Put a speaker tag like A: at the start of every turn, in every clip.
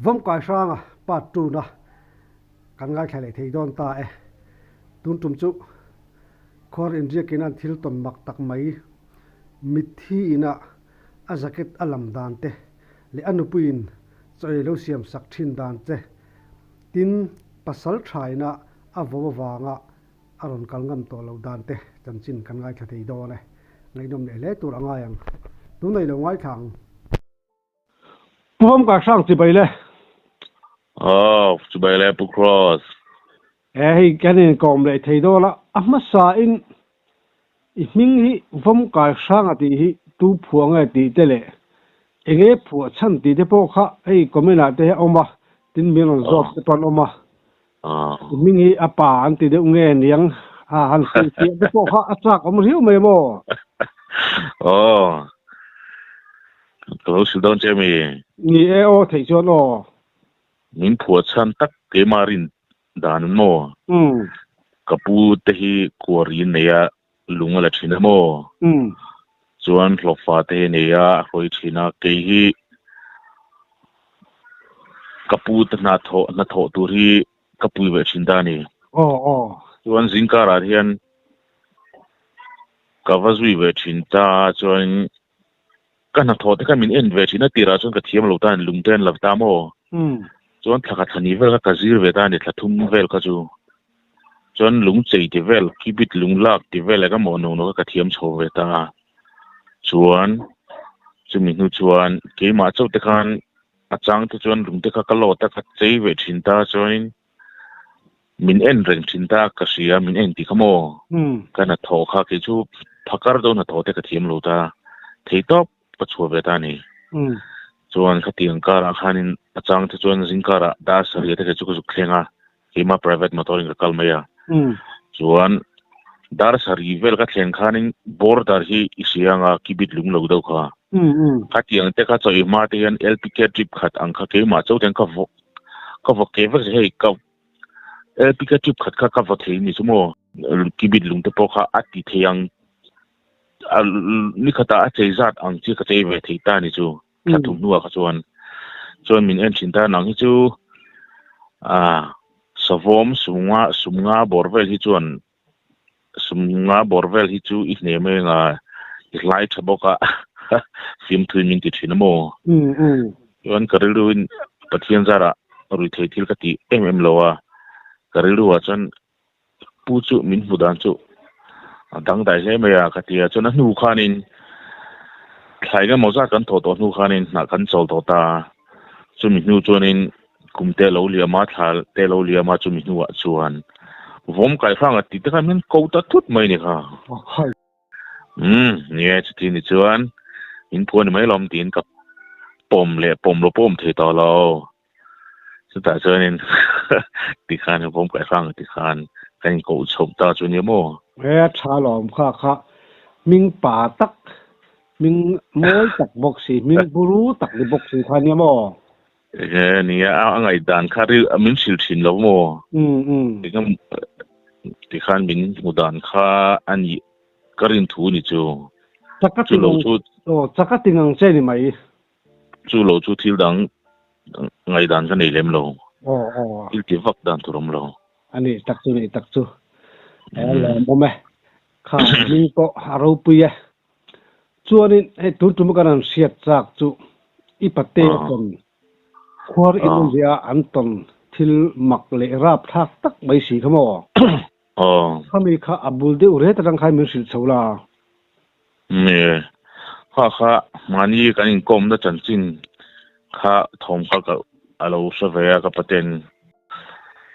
A: Vawmkai hranga part two na kan ngaithla leh thei dawn ta e. Tun tum chu khuar inriakin an thil tawn mak tak mai mitthi ina a jacket a lam dan te leh a nupuiin chaw ei lo siam sak thin dan te tin pasal thaina a vo avanga a rawn kal ngam tawh loh dan te chanchin kan ngaithla thei dawn e. Ngaihnawm leh hle tur a ngai ang. Tunah i lo ngaithla ang. Pu Vawmkai hrang chibai le.
B: Aw, chibai le Pu Cross.
A: E hei kan inkawm leh thei dawn a, a hmasa in i hming hi Vawmkai hrang a tih hi tu phuah nge tih te leh enge phuah chhan tih te pawh kha hei comment ah te hi a awm a, tin min rawn zawt te pawh an awm a. I hming hi a pa an ti deuh nge niang a han hrilh fiah te pawh kha a chak awm riau mai maw?
B: Aw, ka lo hrilh dawn che mi.
A: Ni e aw theih chuan aw.
B: Min phuah chhan tak keimah rin dan an maw? Ka pu te hi kuari in nei a, lung a la thin a maw? Chuan hlawhfa te hi nei a, a hruai thin a, kei hi ka pu te hna thawh hna thawh tur hi ka pui ve thin ta a ni.
A: Aw aw.
B: Chuan zingkarah hian ka va zui ve thin ta a, chuan ka hnathawh te kha min en ve thin a, tirah chuan ka thiam lo ta a ni, lung te an la ta maw? Chuan thla khat thla ni vel kha ka zir ve ta a ni, thla thum vel kha chu. Chuan lung chei ti vel, kibit lung lak ti vel eng emaw nawk nawk a ka thiam chho ve ta a. Chuan chumi hnu chuan keimah chauh te khan a chang te chuan lung te kha ka lawt a, ka chei ve thin ta chuanin min en reng thin ta ka hria, min en tih kha maw? Ka hnathawh kha kei chu phakar deuh hnathawh te ka thiam lo ta, thei tawp ka chhuah ve ta a ni. Chuan khatiang karah khanin a chang te chuan zingkarah dar sarih te kei chu ka zuk thleng a, Keimah private motor in ka kal mai a. Chuan dar sarih vel ka thlen khanin border hi i hria anga kibit lung lo deuh kha. Khatiang te kha chawi hma te hian LPK trip khat ang kha keimah chauh ten ka vaw ka vaw ke vek hei ka LPK trip khat kha ka vaw thei ni chu maw. Kibit lung te pawh kha a ti thei ang ni khatah a chei zat ang chi ka chei ve thei ta ni chu. Thla thum hnuah kha chuan chuan min en thin ta nang hi chu ah savawm sumnga sumnga bawr vel hi chuan sumnga bawr vel hi chu i hne mai anga i hlai tha bawk a fimthui min ti thin a maw chuan ka rilru in Pathian zarah ruithei thil ka ti em em lo a ka rilru ah chuan Pu chu min hmu dan chu a dangdai hle mai a ka ti a, chuan a hnu khanin thlai engemaw zat kan thawh tawh hnu khanin hnah kan chawl tawh ta a, chumi hnu chuanin kum te lo liam a, thla te lo liam a, chumi hnuah chuan vawm kai hrang a tih te khan min ko ta thut mai ni kha. Umm ni e chuti ni chuan in phuah ni mai lawm tiin ka pawm leh pawm lo pawm thei tawh lo. Chutah chuanin tikhan vawm kaih hrang tikhan kan inkoh chhoh ta chu nia maw?
A: He a tha lawm kha kha hming pa tak, hming mawi tak bawk si, hming buru tak ni bawk si kha nia maw?
B: He nia a ngaihdan kha ril min hrilh thin lo maw? Tikhan min hmu dan kha a nih ka rin thu ni chu.
A: Chaka tingang aw chaka tingang che ni mai.
B: Chu lo chu thil dang ngaihdan ka nei lem lo. Thil ti vak dan tur awm lo.
A: A nih tak chu nih tak chu. E lawmawm e. Kha hming pawh a ropui e. Chuanin hei tun tum kan han hriat chak chu i pate a tawn khuar in awmzia an tawn thil mak leh rapthlak tak mai si kha maw? Khami kha a bul deuh ret atang khan min hrilh chho la.
B: Nge, kha kha mahni kan inkawmna chanchin kha thawm kha ka a lo hre ve a ka paten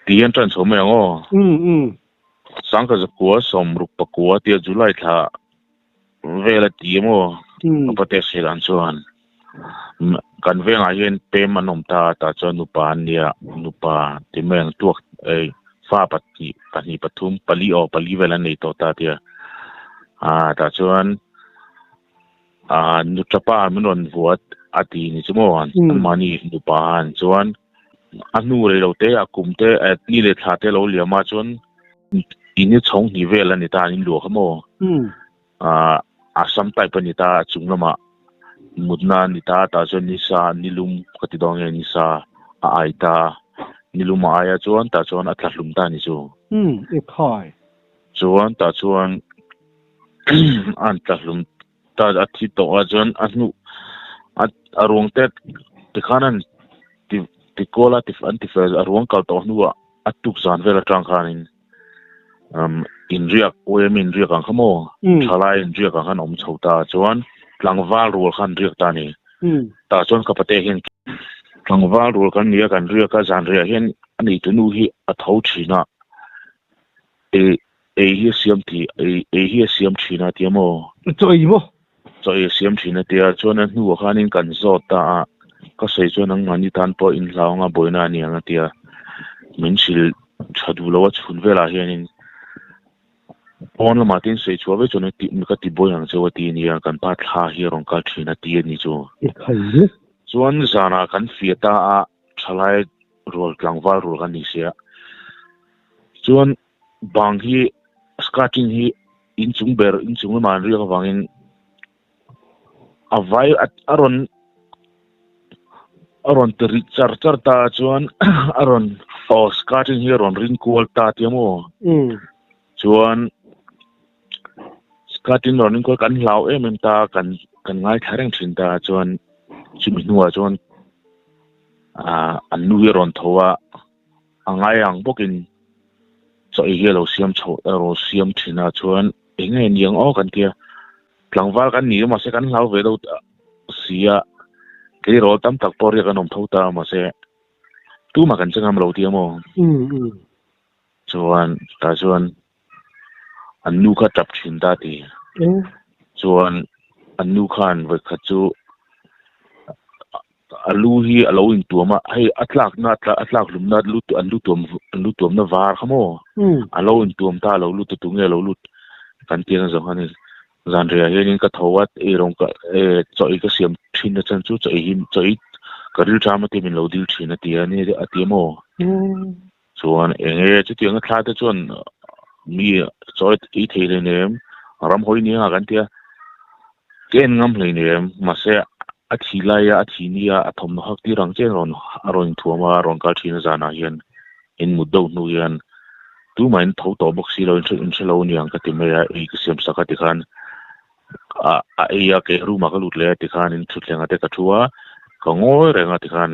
B: ti hian tan chho mai ang aw. Sangkha zakua sawmruk pakua tia July thla vel a ti em aw ka pate hre dan chuan kan vengah hian pem an awm ta a tah chuan nupa an nia nupa ti mai ang tuak ei fa pahnih pahnih pathum pali aw pali vel an nei tawh ta tia ah tah chuan ah nuṭapa min rawn vuat a ti ni chu maw an mahni nupa han chuan a hnu rei lo te a kum te ni leh thla te lo liam a chuan In hi chhawng hnih vel a ni ta an inluah kha maw? Aah Assam type a ni ta a chung lamah mutna a ni ta tah chuan nisa nilum ka ti dawn nge nisa A ai ta nilum a aia chuan tah chuan a tla hlum ta ni chu.
A: Umm e khai.
B: Chuan tah chuan an tla hlum ta a thi tawh a chuan a hnu a a ruang te tikhan an ti ti kual a ti an ti fel a ruang kal tawh hnuah a tuk zan vel atang khanin umm inriak uaim inriak ang kha maw thalai inriak ang khan a awm chho ta chuan tlangval rual khan riak ta a ni. Tah chuan ka pate hian tlangval rual kan ni a kan riak a zan riah hian a neitunu hi a tho thin a ei ei hi a siam tih ei ei hi a siam thin a tia maw?
A: Chaw ei maw?
B: Chaw ei a siam thin a tia chuan a hnuah khanin kan zawt ta a ka sawi chuan nangmahni tan pawh inhlau anga buaina a ni ang a tia min hrilh tha duh lo a chhun velah hianin Pawn lamah te in sawi chhuah vek chuan ka ti buai ang cheu a ti nia, kan pa thla hi a rawn kal thin a ti a ni chu. Chuan zanah kan fiah ta a, thalai rual tlangval rual kan ni sia. Chuan bang hi skirting hi inchung ber inchung lamah an riak avangin a vai a rawn a rawn ti ri char char ta chuan a rawn aw skirting hi a rawn ring kual ta tia maw chuan skirting rawn ring kual kan hlau em em ta kan kan ngaithla reng thin ta chuan chumi hnuah chuan ah an nu hi a rawn tho a a ngai ang bawkin chaw ei hi a lo siam chhoh a rawn siam thin a chuan eng nge ni ang aw kan tia tlangval kan ni a mahse kan hlau ve deuh si a tleirawl tam tak pawh riak an awm tho ta a mahse tumah kan che ngam lo tia maw chuan tah chuan an nu kha tap thin ta ti chuan an nu khan vawikhat chu a lu hi a lo intuam a hei a tlak na a tlak hlum na lu an lu tuam an lu tuam na var kha maw a lo intuam ta a lo lut ta tu nge a lo lut kan tih ang zawng kha ni zan rei ah hianin ka tho a ei rawng ka e chaw ei ka siam thin na chan chu chaw ei hi chaw ei ka ril ṭam a tia min lo dil thin a ti a ni a ti a maw. Chuan eng nge chutiang a thla te chuan mi chawi ei thei hlei nem ram hawi ni anga kan tia ka en ngam hlei nem mahse a thi lai a a thi nia a thawmhnaw hak tir ang chen rawn a rawn inthuam a a rawn kal thin a zanah hian in mut deuh hnu hian tumah in tho tawh bawk si lo in hre lo aniang ka ti mai a ei ka siam sak a tikhan a a ei a kei room ah ka lut leh a tikhan in thutthleng ah te ka thu a ka ngawi reng a tikhan.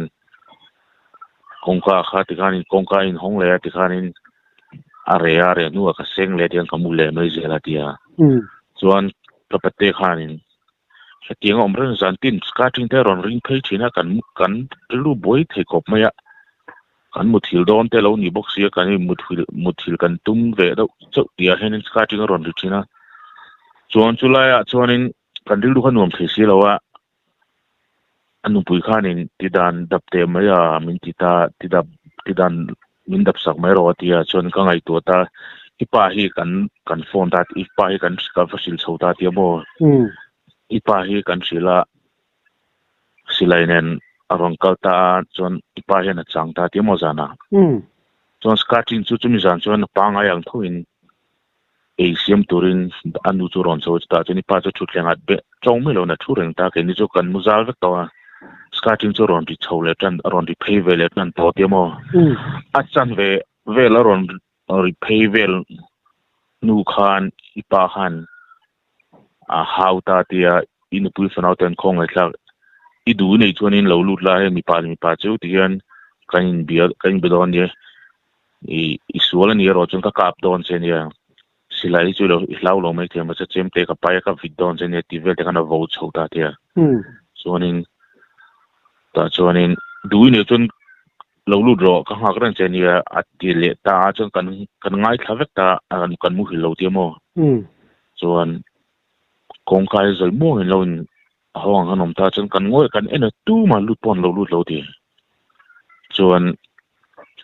B: Kawngka kha tikhanin kawngka a inhawng leh a tikhanin a reh a reh hnuah ka seng leh tiang ka mu leh mai zel a tia. Chuan ka pate khanin hetiang a awm reng zan tin skirting te a rawn ring phei thin a kan kan rilru buai thei khawp mai a. Kan muthilh dawn te lo ni bawk sia kan in muthilh muthilh kan tum ve deuh chauh tihah hianin skirting a rawn ri thin a. Chuan chulaiah chuanin kan rilru kha nuam thei si lo a. A nupui khanin ti dan dap teh mai a min ti ta ti dap ti dan min dap sak mai rawh a ti a chuan ka ngaihtuah ta i pa hi kan kan phone ta i pa hi kan ka va hrilh chho ta tia maw i pa hi kan hrilh a silai nen a rawn kal ta a chuan i pa hian a chang ta tia maw zanah chuan skirting chu chumi zan chuan a pangngai ang tho in Ei siam turin a nu chu rawn chho a, chutah chuan i pa chu thutthleng at beh tawng mai loin a thu reng ta, keini chu kan mu zal vek tawh a, skirting chu a rawn ri chho leh tan, a rawn ri phei ve leh tan tawh tia maw? A chan ve vel a rawn ri phei vel hnu khan i pa khan a hau ta tia i nupui fanau ten khawngaih thlak i duh nei chuanin lo lut la hei mipa leh mipa chu tihian kan inbia kan inbe dawn nia i i sual a ni erawh chuan ka kap dawn che nia silai hi chu i lo i hlau lo mai thei mahse chemte ka pai a ka vit dawn che nia tih vel te khan a vo chho ta tia chuanin tah chuanin duh i nei chuan lo lut rawh ka nghak reng che nia a ti leh ta a chuan kan kan ngaithla vek ta a kan muhil lo tia maw chuan kawngka hi zawi muangin lo in a hawng ang an awm ta chuan kan ngawi kan en a tumah lut pawh an lo lut lo ti chuan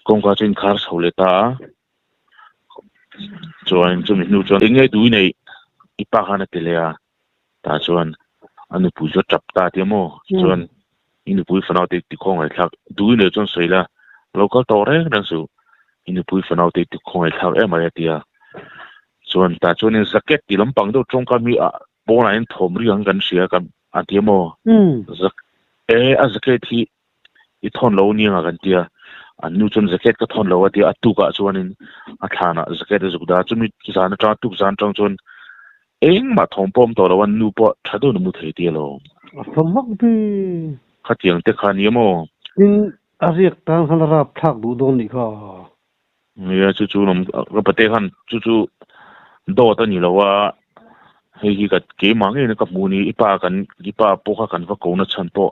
B: kawngka chu inkhar chho leh ta a chuan chumi hnu chuan eng nge tui neih i pa khan a ti leh a tah chuan a nupui chu a tap ta tia maw chuan i nupui fanau te ti khawngaih thlak tui neih chuan sawi la lo kal tawh reng reng suh i nupui fanau te ti khawngaih thlak em mai a ti a chuan tah chuanin zaket tih lampang deuh tawngka mi ah pawnah hian thawm ri ang kan hria kan a ti a maw zak e a zaket hi. I thawn lo nia nga kan tia an nu chuan jacket ka thawn lo a tia a tukah chuanin a thlanah jacket a zuk dah a chumi zan atanga tuk zan atang chuan engmah thawm pawh a awm tawh lo a an nu pawh tha deuhin a mu thei tia lo.
A: A thaw hmak bi.
B: Khatiang te kha nia maw?
A: Tin, a riak tan khan a rap thlak duh dawn nih kha.
B: Nia chu chu lawm ka pate khan chu chu dawt a ni lo a, hei hi ka keimah ngeiin ka hmuh ni i pa kan i pa pawh kha kan va ko na chhan pawh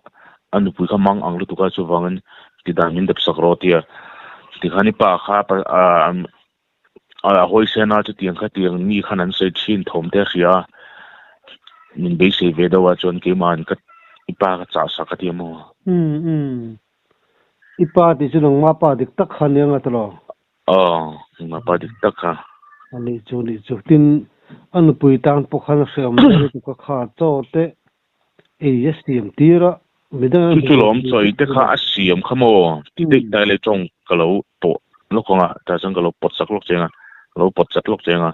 B: a nupui kha mang ang lutuk a chuvangin tidan min dep sak rawh tia tikhan i pa kha a hawi sen a chutiang kha tiang mi khan an sawi thin thawm te a hria a min beisei ve deuh a chuan keimahin ka i pa ka chah sak a tia maw.
A: I pa tih chu nangmah pa dik tak kha nia nga tawh lo?
B: Aw, nangmah pa dik tak kha.
A: A nih chu, nih chu. Tin, a nupui tan pawh khan a hreawm dawn lutuk a kha chaw te ei a siam tir a, midang
B: Chu chu lawm, chaw ei te kha a siam kha maw? Ti daih dai leh tawng ka lo pawh lawk ang a, tah chuan ka lo pawt sak lawk cheng a, ka lo pawt chat lawk cheng a.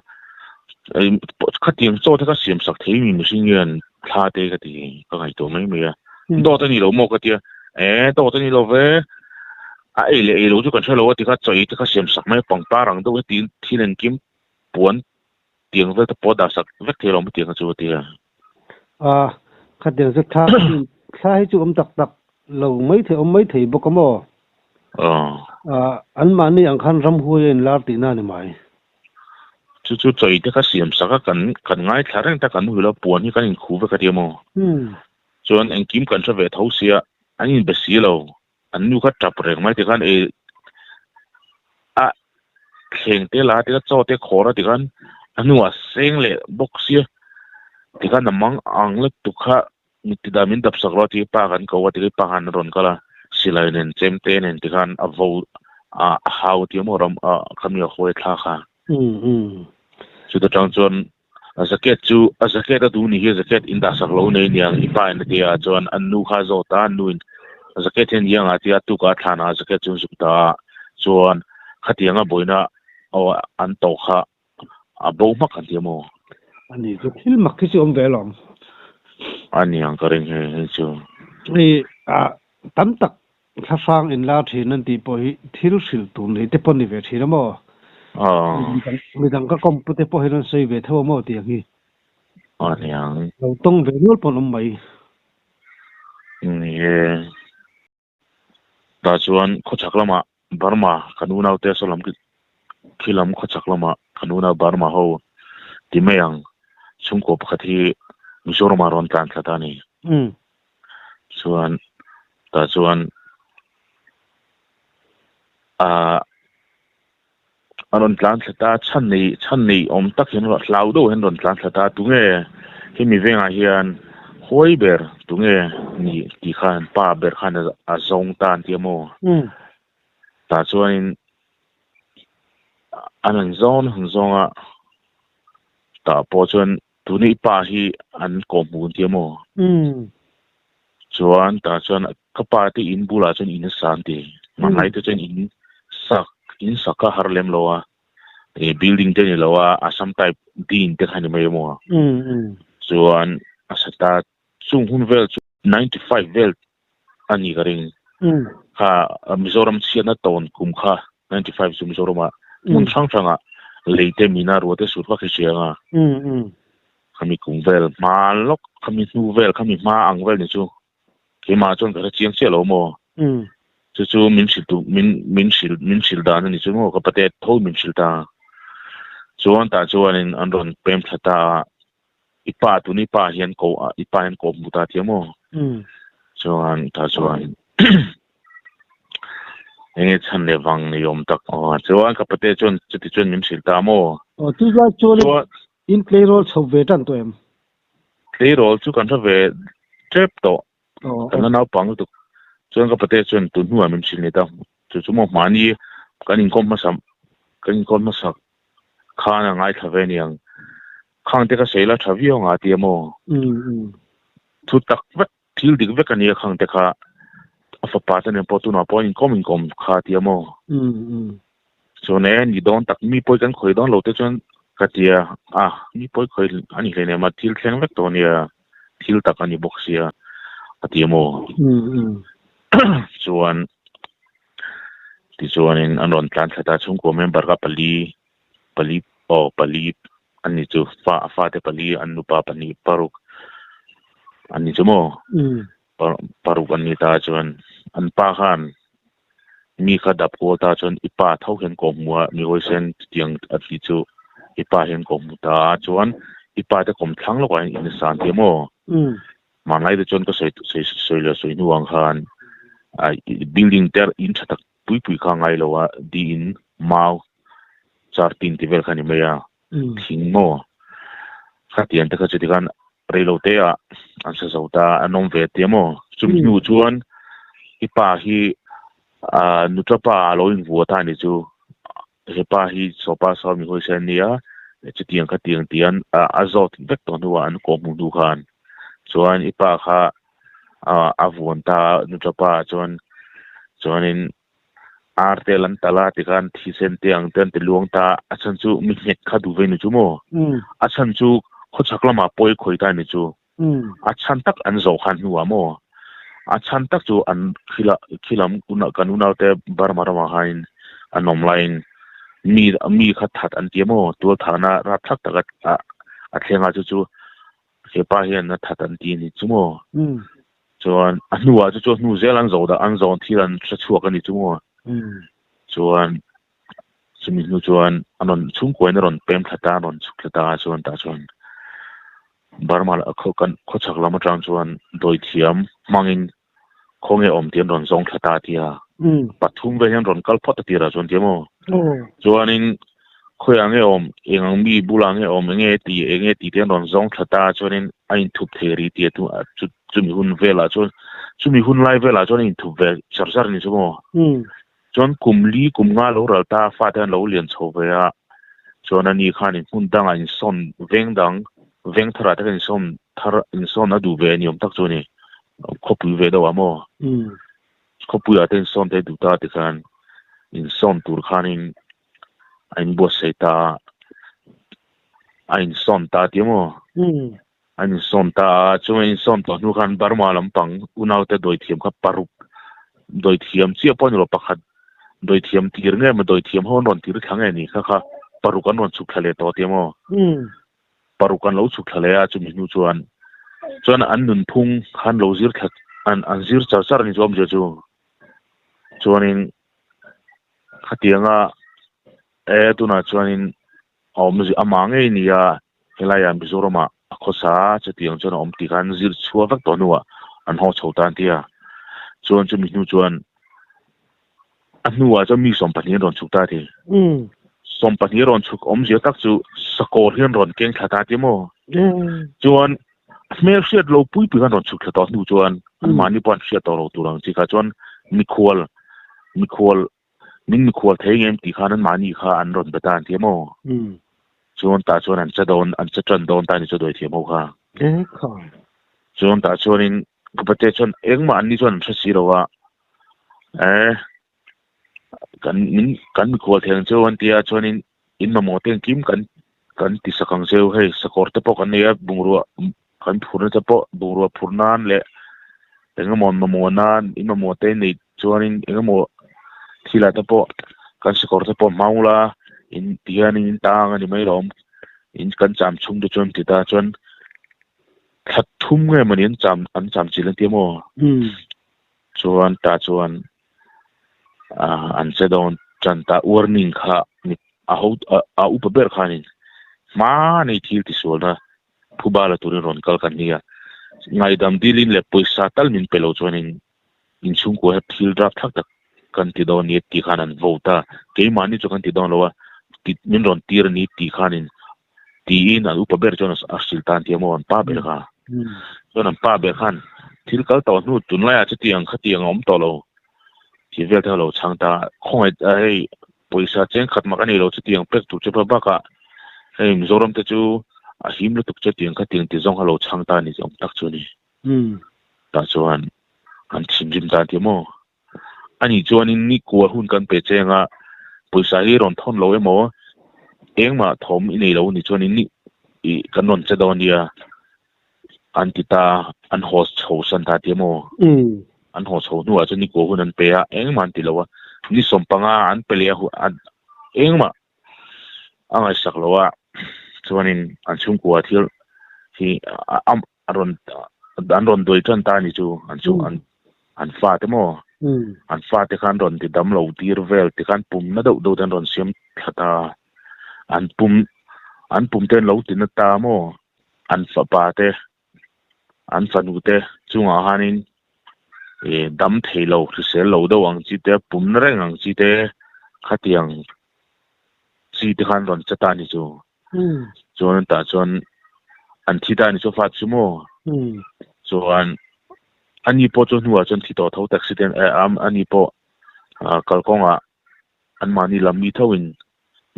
B: Khatiang chaw te kha siam sak thei mi mihring hian thla te ka ti ka ngaihtuah mai mai a dawt a ni lo maw ka tia e dawt a ni lo ve a ei leh ei lo chu kan hre lo a ti kha chaw ei te kha siam sak mai pangpar ang deuh heti thil engkim puan tiang vel te pawh dah sak vek thei lo maw tiang kha chu a ti a.
A: A khatiang chu thla thla hi chu awm tak tak lo mai thei awm mai thei bawk a maw?
B: Aw.
A: Anmahni ang khan ramhuai a inlar tihna a ni mai.
B: Chu chu chawi te kha siam sak a, kan kan ngaithla reng ta kan hmuh lo, puan hi kan inkhuh vek a tia maw? Chuan engkim kan hre ve tho sia, an inbe si lo, an nu kha tap reng mai tikhan ei a thleng te la tikhan chaw te khawr a tikhan a hnuah seng leh bawk sia tikhan a mang ang lutuk kha Mitida min dap sak rawh a ti pa kan ko a ti pa khan a rawn kal a, silai nen chem te nen ti khan a vo a a hau a ti maw ram a khami a huai thla kha. Chuta tang chuan a jacket chu a jacket a duh ni hi jacket in dah sak lo nei niang i pa in a ti a chuan an nu kha a zawt a an nu in jacket hian iang a ti a tuk a thlan ah jacket chu an zuk ta a chuan khatiang a buaina aw an tawh kha A bo hmak an ti a maw?
A: A ni chu thil mak hi chu awm ve alawm.
B: A ni ang ka ring he hei chu.
A: I tam tak thlahrang in lar thin an tih pawh hi thil hrilh tur nei te pawh ni ve thin a maw? Midang ka kawm pute pawh hian an sawi ve tho a maw tih ang hi.
B: A ni ang.
A: Lo tawng ve nual pawh an awm mai.
B: Ni e. Tah chuan khawchhak lamah Burma kan unaute saw lam khi lam khawchhak lamah kan unau Burma ho ti mai ang chhungkaw pakhat hi Mizoramah rawn tlan thla ta a ni. Chuan tah chuan ah a rawn tlan thla ta chhan nei chhan nei awm tak hian hlau deuh hian rawn tlan thla ta tunge hemi vengah hian huai ber tunge ni tih khan pa ber khan a zawng ta an ti a maw tah chuanin an han zawn an han zawng a tah pawh chuan tuna i pa hi an kawhhmuh an ti a maw chuan tah chuan ka pa te in bulah chuan in a sa an ti hmanlai te chuan in sak in sak kha har lem lo a ih building te ni lo a assam type din te kha ni mai emaw chuan a sa ta chung hun vel chu 95 vel a ni ka ring kha Mizoram chhiatna tawn kum kha 95 chu Mizoramah hmun hrang hrangah lei te mina rua te sur vak hi hria anga khami kum vel hma lawk khami hnu vel khami hma ang vel ni chu keimah chuan ka hre chiang chiah lo maw chu chu min hrilh tu min min hrilh min hrilh dan a ni chu maw ka pate tho min hrilh ta chuan tah chuanin an rawn pem thla ta a i pa tun i pa hian ko i pa hian ko hmu ta tia maw chuan tah chuan enge chhan leh vang ni awm tak aw chuan ka pate chuan chuti chuan min hrilh ta maw
A: aw chu lai chuan in tleirawl chho ve tan tawh em
B: Tleirawl chu kan hre ve tep tawh. Kan la naupang lutuk. Chuan ka pate chuan tun hnuah min hrilh ni ta. Chu chu maw hmani kan inkawm hmasa kan inkawm hmasa khan a ngaithla ve aniang. Khang te ka sawi la tha viau ang a tia maw? Thu tak vek thil dik vek ania khang te kha a fapa te nen pawh tunah pawh an inkawm inkawm kha tia maw? Chuan e, ni dawn tak, mi pawi kan khawi dawn lo te chuan ka ti a, a, mi pawi khawi a ni hleinem a, thil thleng vek tawh ania, thil tak a ni bawk sia, a ti a maw? Chuan tichuanin an rawn tlan thla ta chhungkua member kha pali pali aw pali an ni chu fa a fate pali an nupa pahnih paruk an ni chu maw paruk an ni ta chuan an pa khan mi kha dap kual ta chuan i pa tho hian kawh hmu a mi huaisen chutiang a tih chu i pa hian kawh hmu ta a chuan i pa te kawm thlang lawkah hian in san tia maw Hmanlai te chuan ka sawi sawi sawi leh sawi hnu ang khan building te in tha tak pui pui kha ngai lo a di in mau char tin ti vel kha ni mai a thing maw khatiang te kha chuti khan reilo te ah an sa zo ta an awm ve tia maw chumi hnu chuan i pa hi nuta pa a lo invuah ta ni chu He pa hi sawpa saw mi hawi se a nia, chutiang khatiang tian a zawt vek tawh hnuah an kawhhmuh hnu khan chuan i pa kha a vuan ta a, nuṭa pa chuan chuanin ar te lan tal a tikhan thisen te ang te an ti luang ta a, a chhan chu mi nghet kha duh ve ni chu maw? A chhan chu khawchhak lamah pawi khawi ta ni chu. A chhan tak an zawh khan hnuah maw? A chhan tak chu an khila khilam kan unaute Burma ramah khanin an awm laiin mi mi kha that an ti a maw? Tualthahna rapthlak tak a a thleng a chu chu hepa hian a that an ti a ni chu maw? Chuan a hnuah chu chu a hnu zel an zawh dah an zawn thil an hre chhuak a ni chu maw? Chuan chumi hnu chuan a rawn chhungkuain a rawn pem thla ta a rawn chhuk thla ta a chuan tah chuan Burma khaw kan khawchhak lam atang chuan dawithiam hmangin khawnge awm tih an rawn zawng thla ta a tia pathum vel hian rawn kal phawt a tirah chuan tia maw chuanin khawiah nge awm eng ang mi bulah nge awm enge ti enge tih te an rawn zawng thla ta a chuanin a inthup thei ri tih a chumi hun velah chuan chumi hun lai velah chuan a inthup ve char char a ni chu maw. Chuan kum li kum nga lo ral ta fate an lo lian chho ve a, chuan ani khan in hmun dangah insawn veng dang veng tharah te khan insawn thar insawn a duh ve a ni awm tak chu a ni. Khawpui ve deuh ah maw? Khawpuiah te insawn te duh ta tikhan insawn tur khanin a inbuatsaih ta a, a insawn ta tih maw? An insawn ta a, chuan an insawn tawh hnu khan Burma lampang unaute dawithiam kha paruk dawithiam chiah pawh a ni lo, pakhat dawithiam tir nge maw dawithiam ho an rawn tir thla nge ni kha kha paruk an rawn chhuk thla leh tawh tia maw? Paruk an lo chhuk thla leh a, chumi hnu chuan chuan an nunphung khan lo zir thla an an zir char char a ni chu awmzia chu. Chuanin khatianga e tunah chuanin A awm zia amah ngei nia helaiah Mizoramah a khawsa a, chutiang chuan a awm tih khan zir chhuah vek tawh hnuah an haw chho ta an ti a. Chuan chumi hnu chuan a hnuah chuan mi 12 an rawn chhuk ta a ti. 12 a rawn chhuk awmzia tak chu sakawr hi an rawn keng thla ta a ti maw? Chuan hmel hriat lo pui pui khan rawn chhuk thla tawh hnu chuan anmahni pawh an hriat tawh lo tur ang chi kha chuan mikhual mikhual Min mikhual thei ngem tih khan anmahni kha an rawn be ta an ti a maw? Chuan tah chuan an che dawn, an che tan dawn ta a ni chu dawithiam ho kha. Chuan tah chuanin ka pate chuan engmah anni chuan an hre si lo a, e kan min kan mikhual thei ang cheu an ti a, chuanin in mamawh te engkim kan kan ti sak ang cheu hei sakawr te pawh kan nei a, bungrua kan phurna te pawh bungrua phur nan leh engemaw mamawh nan in mamawh te nei chuanin engemaw thilah te pawh kan sakawr te pawh hmang ula in ti hian in tang a ni mai lawm in kan cham chhung te chuan ti ta chuan thla thum nge mawni an cham an cham chilh an ti a maw chuan tah chuan an che dawn tan ta warning kha a ho a upa ber khanin hma nei thil tisualna phuba la turin rawn kal kan nia ngaidam dilin leh pawisa tal min pe lo chuanin inchhungkua he thil drap thlak tak kan ti dawn nia tih khan an vote a keimahni chu kan ti dawn lo a min rawn tir a ni tih khanin tiin an upa ber chuan a hrilh ta an ti a maw an pa ber kha chuan an pa ber khan thil kal tawh hnu tunlaiah chutiang khatiang a awm tawh lo tih vel te kha lo chhang ta khawngaih hei pawisa cheng khat mak a ni lo chutiang pek tur chu bakah hei Mizoram te chu a him lutuk chutiang khatiang ti zawng kha lo chhang ta a ni awm tak chu a ni tah chuan an thinrim ta an ti a maw. Ani chuanin ni kua hun kan pe cheng a, pawisa hi rawn thawn lo emaw engmah thawm i nei lo ni chuanin ni ih kan rawn che dawn nia an ti ta, an host chho san ta ti emaw? an haw chho hnuah chuan ni kua hun an pe a, engmah an ti lo a, ni sawmpanga an pe leh a, engmah a ngaihsak lo a, chuanin an chhungkua thil hi a rawn an rawn duai tan ta a ni chu an chu an an fate maw an fate kha an rawn ti dam lo tir vel ti khan pum na deuh deuh te an rawn siam thla ta an pum an pum te an lo ti na ta maw an fapa te an fanu te chungah khanin ih dam thei lo hrisel lo deuh ang chi te pum na reng ang chi te khatiang chi te khan rawn che ta a ni chu. Chuan tah chuan an thi ta a ni chu fa chu maw? Chuan ani pawh chu hnuah chuan thi tawh tho taxi te ani pawh kalkawngah anmahni lam mi thoin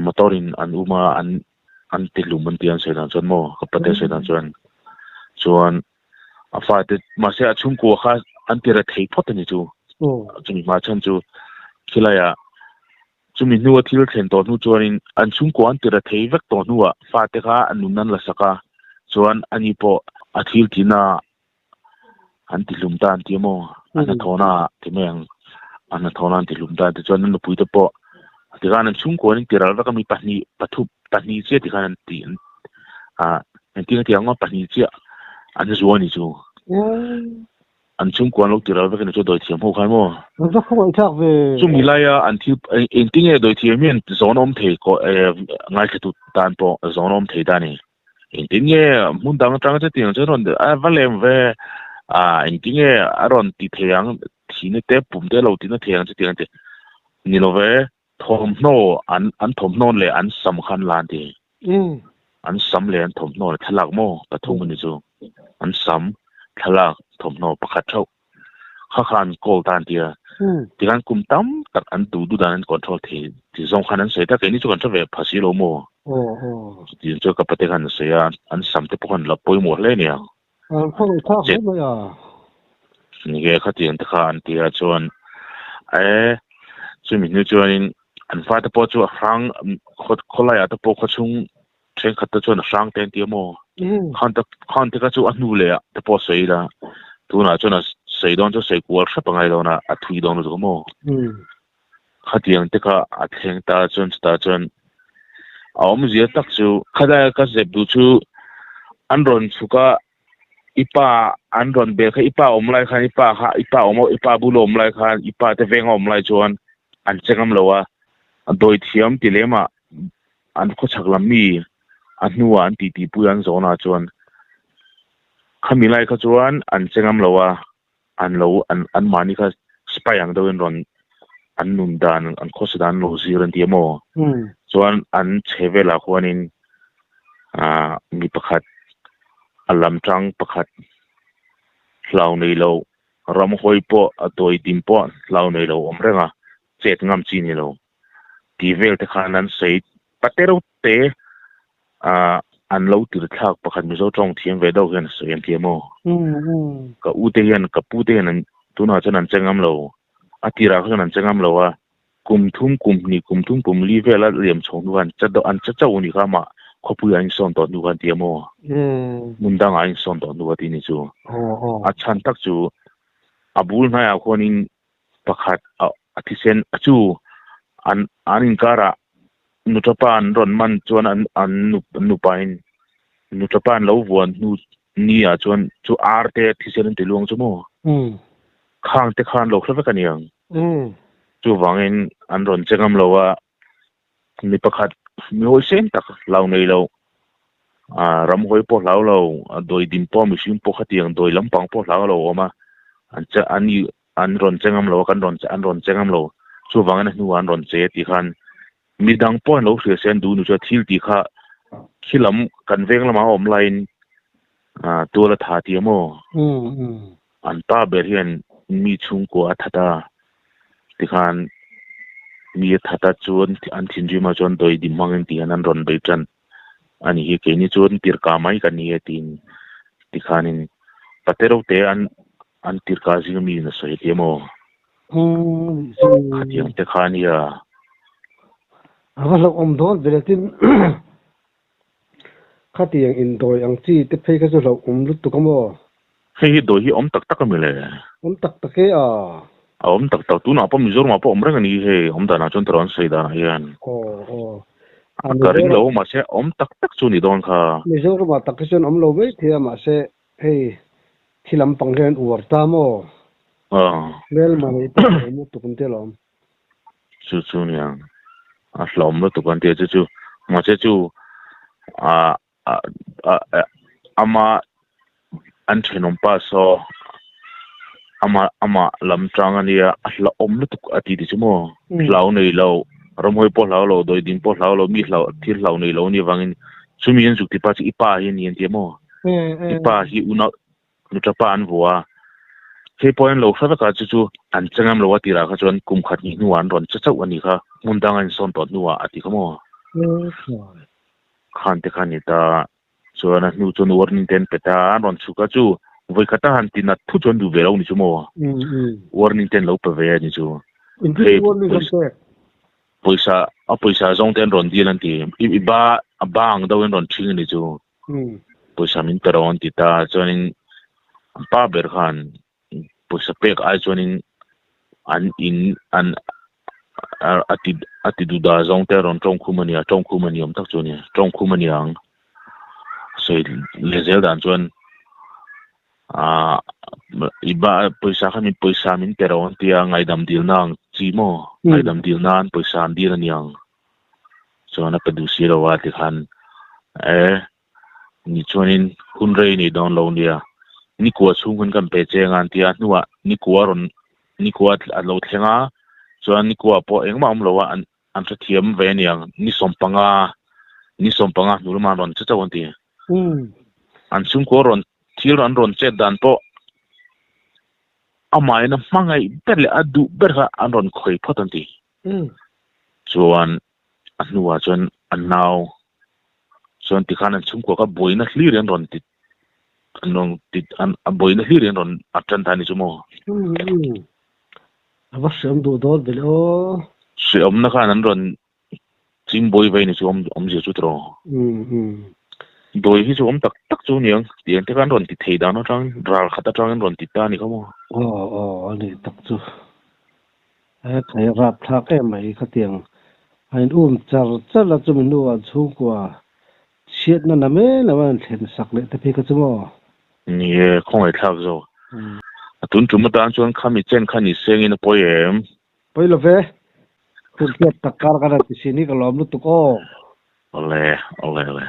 B: motor in an um a an an ti hlum an ti an sawi dan chuan maw ka pate sawi dan chuan chuan a fate mahse a chhungkua kha an ti re thei phawt a ni chu chumi hma chhan chu khilaiah Chumi hnua thil thlen tawh hnu chuanin an chhungkua an ti ra thei vek tawh hnuah fate kha an nun an la sak a, chuan ani pawh a thil tihna an ti hlum ta an ti maw? A hnathawhna ti mai ang, a hnathawhna an ti hlum ta an ti chuan an nupui te pawh tikhan an chhungkua an inti ral vek a mi pahnih pathum pahnih chiah tikhan an ti ah engtin a ti ang aw pahnih chiah an zuah a ni chu. An chhungkua an lo ti ral vek a ni chu dawithiam ho khan maw?
A: An va khawngaih thlak ve.
B: Chumi laia an thil engtin nge dawithiam hian zawn awm thei ko ngaithla tu tan pawh zawn awm thei ta a ni. Engtin nge hmun dang atanga chutiang chuan rawn a va lem ve a engtin nge a rawn ti thei ang thihna te pum te lo tina thei ang chutiang te ni lo ve thawmhnaw an an thawmhnaw leh an sam kha an la an ti. An sam leh an thawmhnaw leh thlalak maw pathum a ni chu. An sam, thlalak, thawmhnaw pakhat theuh kha kha an call ta an ti a. Tikhan kum tam tak an duh duh dan an control thei ti zawng khan an sawi ta keini chu kan hre ve pha si lo maw. Chutiang chuan ka pate khan an sawi a, an sam te pawh khan la pawimawh hle a ni ang.
A: An khawngaih thlak hle mai a.
B: Nge khatiang te kha an ti a chuan e chumi hnu chuanin an fate pawh chu a hrang khawlaiah te pawh khawchhung thenkhat te chuan a hrang te an ti a maw khan te khan te kha chu a hnu leh ah te pawh sawi ila tunah chuan a sawi dawn chu sawi kual hrep a ngai dawn a a thui dawn lutuk a maw khatiang te kha a thleng ta chuan chutah chuan a awmzia tak chu khadai ka zep duh chu an rawn chhuk a i pa an rawn bel kha i pa awm lai khan i pa kha i pa awm i pa bul awm lai khan i pa te veng a awm lai chuan an che ngam lo a dawi thiam ti lem ah an khawchhak lam mi a hnuah an titi pui an zawnah chuan khami lai kha chuan an che ngam lo a an lo an an mahni kha spy ang deuhin rawn an nun dan an khawsa dan an lo zir an ti a maw chuan an chhe velah khuanin ah mi pakhat a lam tang pakhat hlau nei lo ram hawi pawh a dawi dim pawh hlau nei lo awm reng a chet ngam chi ni lo tih vel te khan an sawi pate reuh te ah an lo tir thlak pakhat Mizo tawng thiam ve deuh hian a sawi an ti a maw? Ka u te hian ka pu te hian an tunah chuan an che ngam lo a tirah kha chuan an che ngam lo a kum thum kum hnih kum thum kum li vel a liam chho hnu khan che deuh an che chauh ni kha amah khawpui ah a insawn tawh hnu khan ti a maw? Hmun dangah a insawn tawh hnu a ti ni chu a chhan tak chu a bul hnaiah khuanin pakhat a thisen a chu an an inkarah nuṭapa an rawn man chuan an an nupain nuṭapa an lo vuan hnu ni ah chuan chu ar te thisen an ti luang chu maw khang te khan lo hre vek a ni ang chuvangin an rawn che ngam lo a mi pakhat mi hawisem tak hlau nei lo ah ramhawi pawh hlau lo a dawi dim pawh mihring pawh khatiang dawi lampang pawh hlau lo a awm a an che an an rawn che ngam lo a kan rawn an rawn che ngam lo chuvangin a hnuah an rawn che tih khan midang pawh an lo hria se an duh nu chuan thil tih kha khi lam kan veng lamah a awm laiin ah tual a tha tih a maw an pa ber hian mi chhungkua a that a tikhan mi a that a chuan an thinrim ah chuan dawi dim hmangin tih hian an rawn bei tan a ni hi keini chuan tirhkah mai kan ni e tiin tikhanin paterote an An tirhkah zinga mi in a sawi hle maw? Khatiang te kha a nia.
A: A va hlauhawm dawn ve le tin khatiang indawi ang chi te phei kha chu hlauhawm lutuk a maw?
B: Hei hi dawi hi awm tak tak a mi le?
A: Awm tak tak e a.
B: A awm tak tak. Tunah pawh Mizoramah pawh awm reng a ni hei, awm danah chuan tawrh an sawi danah hian.
A: Aw aw.
B: Ka ring lo mahse awm tak tak chu ni dawn kha.
A: Mizoramah tak hi chuan awm lo mai thei a mahse hei thi lampang hian uar ta maw? Hmelma nei pawh a awm lutuk an ti alawm.
B: Chu chu nia a hlawm lutuk an ti a chu chu mahse chu ah ama an thenawm pa saw ama ama lam tang a nia a hlauhawm lutuk a ti ti chu maw hlau nei lo ramhawi pawh hlau lo dawiding pawh hlau lo mi hlau thil hlau nei lo a nih avangin chumi an zuk ti pa chu i pa hi a ni an ti a maw i pa hi unau Nuṭa pa an vua a, hei pawh an lo hre vek a, chu chu an che ngam lo a tirah kha chuan kum khat hnih hnuah an rawn che chauh a nih kha, hmun danga insawn tawh hnuah a ti kha maw? Khan te kha a ni ta, chuan a hnu chuan warning te an pe ta a, an rawn chhuk a, chu vawi khata han ti nat thut chu an duh ve lo a ni chu maw? Warning te an lo pe ve a ni chu. Hei pawisa a pawisa zawng te an rawn dil an ti, i ba a ba ang deuh in rawn ṭhing a ni chu. Pawisa min pe rawh an ti ta chuanin an pa ber khan pawisa pek ai chuanin an in an a ti a ti duh dah zawng te a rawn tawng khum a nia tawng khum a ni awm tak chu a ni tawng khum a ni ang sawi leh zel dan chuan ah i ba pawisa kha min pawisa min pe rawh an ti a ngaihdam dilna ang chi maw ngaihdam dil nan pawisa an dil a ni ang. Chuan a pe duh si lo a tikhan e ni chuanin hun rei nei dawn lo nia nikua chhung hun kan pe cheng a an ti a hnuah nikua rawn nikua a lo thleng a chuan nikua pawh engmah awm lo a an an hrethiam ve aniang ni sawmpanga ni sawmpanga hnu lamah an rawn che chauh an ti an chhungkua rawn thil an rawn chet dan pawh amahin a hmangaih ber leh a duh ber kha an rawn khawi phawt an ti. Chuan a hnuah chuan a nau chuan tikhan an chhungkua kha buaina hlir an rawn ti an rawn ti an a buaina hlir an rawn a tan ta a ni chu maw?
A: A va hreawm duh dawn ve le aw.
B: Hreawmna khan an rawn chingbawi vei ni chu awmzia chu tiraw? Dawi hi chu awm tak tak chu aniang tiang te khan an rawn ti thei dan atang ral khat atangin rawn ti ta a ni kha maw?
A: Aw aw a ni tak chu. He thei rap thlak em mai khatiang a in um char char a chumi hnuah chhungkua chhiatna na mai lo a in thlen sak leh te phei kha chu maw?
B: Ni e, khawngaih thlak zawk. A tun tum atan chuan khami chen kha ni sengin a pawi em?
A: Pawi lo ve. Hun hriat tak kar kan han ti si ni ka lawm lutuk aw.
B: Awle, awle, awle.